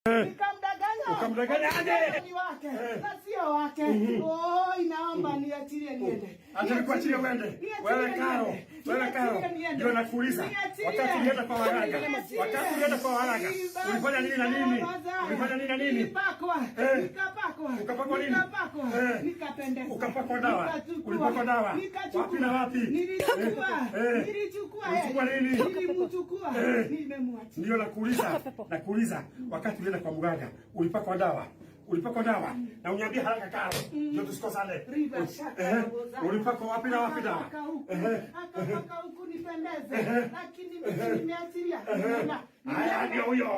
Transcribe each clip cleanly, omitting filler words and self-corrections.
Nikamdanganya. Ukamdanganya aje? Ni wake na sio wake. Oh, inaomba niachilie niende. Acha nikuachilie uende. Niachilie Wewe Karo, niende. wewe Karo, Niachilie niende. ndio nakuuliza. Niachilie. Wakati ulienda kwa waganga, Niachilie. wakati ulienda kwa waganga, ulifanya nini na nini? Ulifanya nini na nini? Nilipakwa. Eh. Nikapakwa. Ukapakwa nini? Nikapakwa. Eh. Nikapendeza. Ukapakwa dawa. Nikachukua. Ulipakwa dawa. Nikachukua. Wapi na wapi? Nilichukua. Eh. Nilichukua. Ulichukua nini? Nilimchukua. Eh. Nimemwacha. Ndio nakuuliza, nakuuliza, wakati ulienda kwa mganga, ulipakwa dawa. Ulipakwa dawa na uniambie haraka Karo, ndio tusikosane. Riba shaka Eh, na bozana. ulipakwa wapi na wapi dawa? Akapaka huku. Eh. Akapaka huku nipendeze. Lakini mimi nimeachilia. Nimeona. Haya, ndio huyo.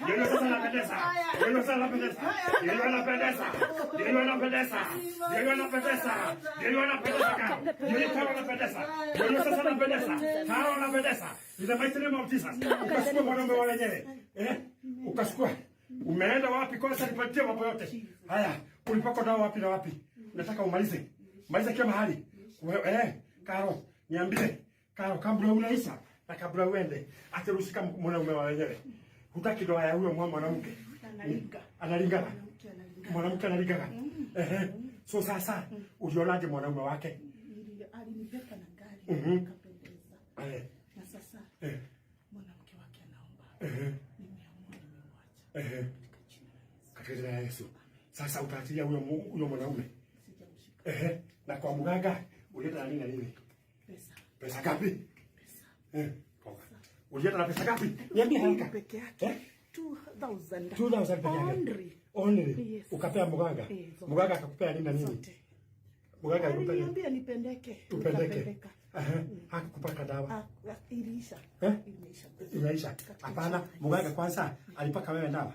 Ndio huyo sasa anapendeza. Ndio huyo sasa anapendeza. Ndio huyo anapendeza. Ndio huyo anapendeza. Ndio huyo anapendeza. Ndio huyo anapendeza. Karo. Ndio huyo Karo anapendeza. Ndio huyo sasa anapendeza. Karo anapendeza. In the mighty name of Jesus. Ukachukua mwanaume wa wenyewe. Eh? Ukachukua. Umeenda wapi? Kwanza nipatie mambo yote. Haya, ulipakwa dawa wapi na wapi? Nataka umalize. Maliza kila mahali. Wewe eh, Karo, niambie. Karo, kabla unaisha na kabla uende, acha mwanaume wa wenyewe. Hutaki ndoa ya huyo mwanamke. Analinga. Analingana. Mwanamke analinga. Mwanamke analingana. Ehe. So sasa ulionaje mwanaume wake? Alinibeba na gari nikapendeza. Eh. Na sasa Eh. mwanamke wake anaomba. Ehe. Nimeamua nimemwacha. Ehe. Katika jina la Yesu. Katika jina la Yesu. Sasa utaachilia huyo huyo mwanaume. Sijamshika. Ehe. Na kwa mganga ulienda na nini na nini? Pesa. Pesa ngapi? Pesa. Eh. Toka. Ulienda na pesa ngapi? Niambie haraka. Peke yake. Eh? 2000. 2000 peke yake. Only. Only. Yes. Ukapea mganga. Eh, zote. Mganga akakupea nini na nini? Zote. Mganga alikupea nini? Aliniambia nipendeke. Upendeke. Nikapendeka. Ehe. Hakukupaka dawa. Ah, ah, iliisha. Eh? Imeisha. Imeisha. Katika Hapana, jina la Yesu. mganga kwanza alipaka wewe dawa.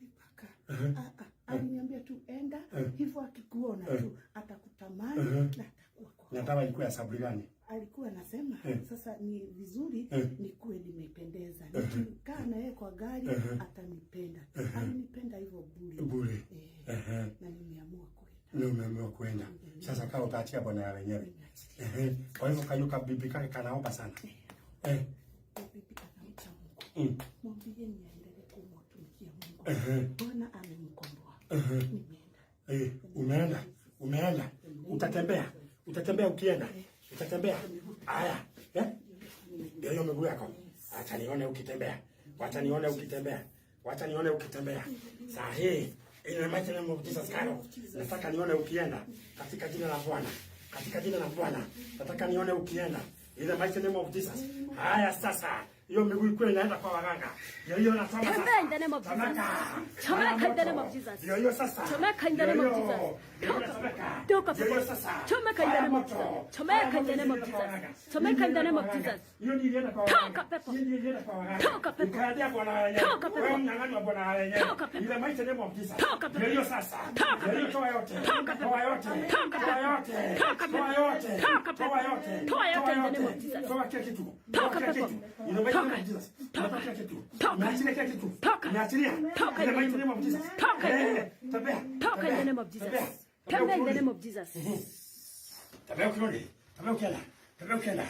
Alipaka. Ah, ah, aliniambia tu enda hivyo, akikuona tu atakutamani na atakuwa kwako. Na dawa ilikuwa ya saburi gani? Alikuwa anasema sasa ni vizuri nikuwe nimependeza, nikikaa na yeye kwa gari atanipenda. Alinipenda hivyo bure Bure. Eh, Ehe. na nimeamua kwenda. Ndio umeamua kwenda. Sasa kama utaachia bwana ya wenyewe. Ehe. Kwa hivyo kayuka bibi kake kanaomba sana. Eh. Huyo bibi anamcha Mungu, mwambieni aendelee kumtumikia Mungu. Bwana amemkomboa. Nimeenda. Eh, umeenda. Umeenda. Utatembea. Utatembea ukienda. Utatembea. Haya. Eh? Ndio hiyo miguu yako. Acha nione ukitembea. Wacha nione ukitembea. Wacha nione ukitembea. Saa hii in the mighty name of Jesus Karo. Nataka nione ukienda katika jina la Bwana. Katika jina la Bwana. Nataka nione ukienda in the mighty name of Jesus. Haya sasa. Hiyo miguu ikuwe inaenda kwa waganga. Ndio hiyo nasema sasa. Tembea in the name of Jesus. Chomeka. Chomeka in the name Moto. of Jesus. Ndio hiyo sasa. Chomeka in the name of Ndio hiyo. Jesus. Ndio hiyo Toka. nachomeka. Toka Ndio hiyo pepo. sasa. Chomeka in the Haya name of moto. Jesus. Chomeka Haya in the name of moto ilienda kwa Jesus. waganga. Chomeka in the name of Hiyo Jesus. Hiyo ndio ilienda kwa Toka waganga. pepo. Hiyo ndio ilienda kwa waganga. Toka pepo. Ukaendea bwana wenyewe. Toka pepo. Wewe mnyang'anyi wa bwana wenyewe. Toka pepo. In the mighty name of Jesus. Toka pepo. Ndio hiyo sasa. Toka Ndio hiyo pepo. toa yote. Toka pepo. Toa yote. Toka Toa pepo. yote. Toka pepo. Toa yote. Toka pepo. Toa yote. Toa yote in the name of Jesus. Toa kila kitu. Toka Toa kila pepo. kitu. In the mighty name Toka. of Jesus. Toka. Toa kila kitu. Toka. Niachilie kila kitu. Toka. Niachilia. Toka In the in the mighty name of Jesus. Toka in the Eh, Tembea. Toka in the name of Tembea. Jesus. Tembea in the ukirudi. name of Jesus. Tembea ukirudi. Tembea ukienda. Tembea ukienda.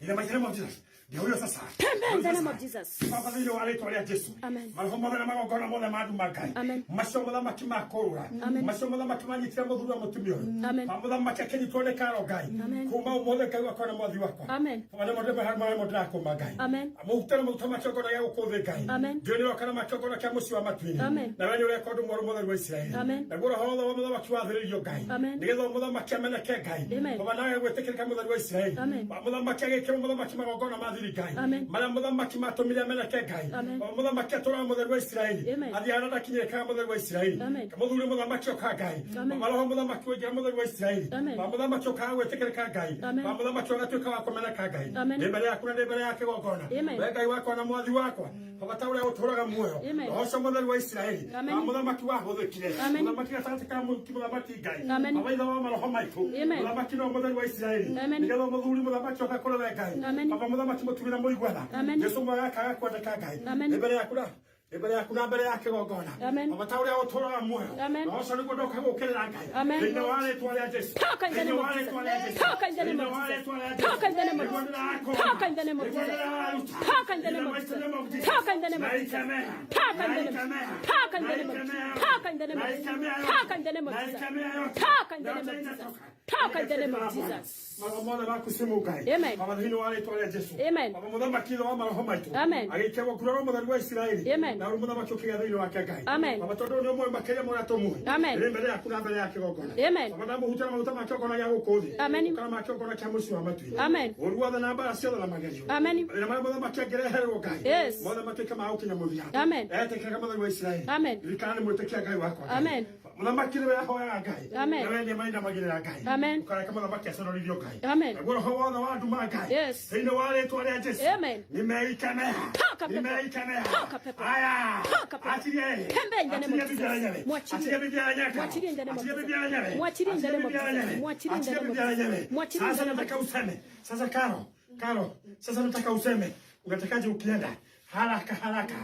In the mighty name of Jesus. Ndio huyo sasa. Tembea in the Ndio name sasa. of Jesus. Baba thĩinĩ wa rĩtwa rĩa Jesu. Amen. Maroho mothe na magongona mothe ma andũ ma Ngai. Amen. Macio mũthamaki ma kũrũra. Amen. Macio mũthamaki manyitire mũthuri wa mũtumia ũyũ. Amen. Ma mũthamaki akĩnyitwo nĩ karo Ngai. Amen. Kuma ũmũthĩ Ngai wakwa na mwathi wakwa. Amen. Marĩa mothe marĩa ndĩrakũma Ngai. Amen. Mũhutano na maguta ma kĩgongona gĩa gũkũ thĩ Ngai. Amen. Ndiũ nĩroka na makĩgongona kĩa mũciĩ wa matu-inĩ. Amen. Na we nĩũreka ũndũ mwerũ mũtheru wa Isiraeli. Amen. Naguo roho wothe wa mũthamaki wathĩrĩirio Ngai. Amen. Nĩgetha mũthamaki ameneke Ngai. Amen. Baba nawe gwĩtĩkĩrĩka mũtheru wa Isiraeli. Amen. Ba mũthamaki agĩkĩrwo mũthamaki magongona ma thiri Ngai. Amen. Marĩa mũthamaki matũmire ameneke Ngai. Amen. Baba mũthamaki atũraga mũtheru wa Isiraeli. Amen. Athiaga na ndakinyĩrĩkaga mũtheru wa Isiraeli. Amen. Mũthuri mũthamaki oka Ngai. Amen. Baba roho mũthamaki waingĩra mũtheru wa Isiraeli. Amen. Baba mũthamaki okaga gwĩtĩkĩrĩka Ngai. Amen. Baba mũthamaki agatuĩka wa kũmeneka Ngai. Amen. Ndĩ mbere yaku na ndĩ mbere ya kĩgongona. Amen. We Ngai wakwa na mwathi wakwa. Baba ta ũrĩa ũtũũraga muoyo. Amen. Roho ũcio mũtheru wa Isiraeli. Amen. Baba mũthamaki wahũthĩkire. Amen. Mũthamaki gatagatĩ ka mũthamaki Ngai. Amen. Baba ithe wa maroho maitũ. Amen. Mũthamaki no mũtheru wa Isiraeli. Amen. Nĩgetha mũthuri mũthamaki oka kũrĩ we Ngai. Amen. Baba mũthamaki mũturi na mũiguana. Amen. Jesu mwega akaga kwendeka Ngai. Amen. Ndĩ mbere yaku na Nĩ mbere yaku na mbere ya kĩgongona. Amen. Baba, ta ũrĩa ũtũũraga muoyo. Amen. Na ũcio nĩguo ndoka gũũkĩrĩra Ngai. Amen. Thĩinĩ wa rĩĩtwa rĩa Jesũ. Toka in the Thĩinĩ name wa of rĩĩtwa rĩa Jesus. Jesũ. Toka in the name Thĩinĩ of wa Jesus. rĩĩtwa rĩa Jesũ. Toka in the name of Nĩguo Jesus. ndĩrakũũra. Toka in the name of Nĩguo Jesus. ndĩraruta. Toka in the In name the of mighty name of Jesus. Jesus. Toka in the name of Jesus. Naikemea. Toka in the name of Naikemea. Toka in the name of Naikemea. Toka in the name of Naikemea yote. Toka in the name of Jesus. Naikemea yote. Toka in the name Yote of Jesus. inatoka. Toka in the name of Jesus. Maroho mothe ma kucimu Ngai. Amen. Baba, thĩinĩ wa rĩĩtwa rĩa Jesũ. Amen. Baba, mũthamaki ithe wa maroho maitũ. Amen. Agĩikĩrwo nguraro mũtheru wa Isiraeli. Amen. Na ũrĩ mũthamaki ũkĩgĩa thĩinĩ wake Ngai. Amen. Baba, tondũ nĩ ũmwe makĩria ma ũrĩa tũmũĩ. Amen. Rĩ mbere yaku na mbere ya kĩgongona. Amen. Baba, ndamũhutia na maguta ma kĩgongona gĩa gũkũ thĩ. Amen. Kana ma kĩgongona kĩa mũciĩ wa matu-inĩ. Amen. Ũũru wothe na mbara ciothe na magerio. Amen. Mathĩna marĩa mũthamaki angĩreherwo Ngai. Yes. Mothe matuĩke ma gũkinya mũthia. Amen. Etĩkĩraga mũtheri wa Isiraeli. Amen. Ririkana nĩ mwĩtĩkia Ngai wakwa. Ngai. Amen. Mũthamaki nĩwe ahoyaga Ngai. Amen. Na we nĩ mainamagĩrĩra Ngai. Amen. Ũkareka mũthamaki aconorithio Ngai. Amen. Naguo roho wothe wa nduma Ngai. Yes. Thĩinĩ wa rĩĩtwa rĩa Jesũ. Amen. Nimeikemea. Toka pepo. Nimeikemea. Toka pepo. Haya. Toka pepo. Achilie. Pembe in the name of Achilie bibi Jesus. yenyewe. Mwachilie. Achilie bibi yenyewe. Mwachilie in the name of Achilie Jesus. bibi yenyewe. Mwachilie in the Achilie name of bibi Jesus. yenyewe. Mwachilie in the Achilie name of bibi Jesus. yenyewe. Mwachilie in Sasa the name of nataka useme. Sasa Karo, Karo, sasa nataka useme. Unatakaje ukienda? Haraka haraka.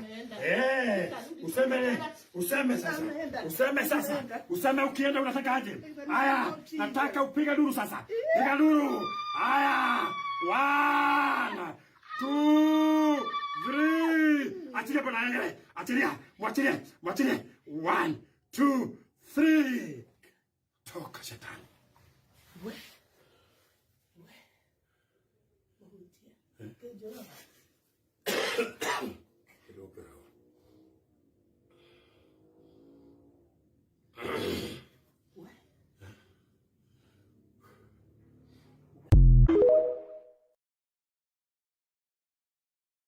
Eh, useme useme sasa. Useme sasa. Useme ukienda unatakaje? Haya, nataka upige duru sasa. Piga duru. Haya. 1 2 3. Achilia bwana yenyewe. Achilia. Mwachilie. Mwachilie. 1 2 3. Toka shetani. We. We. Mahunjia. Jehova.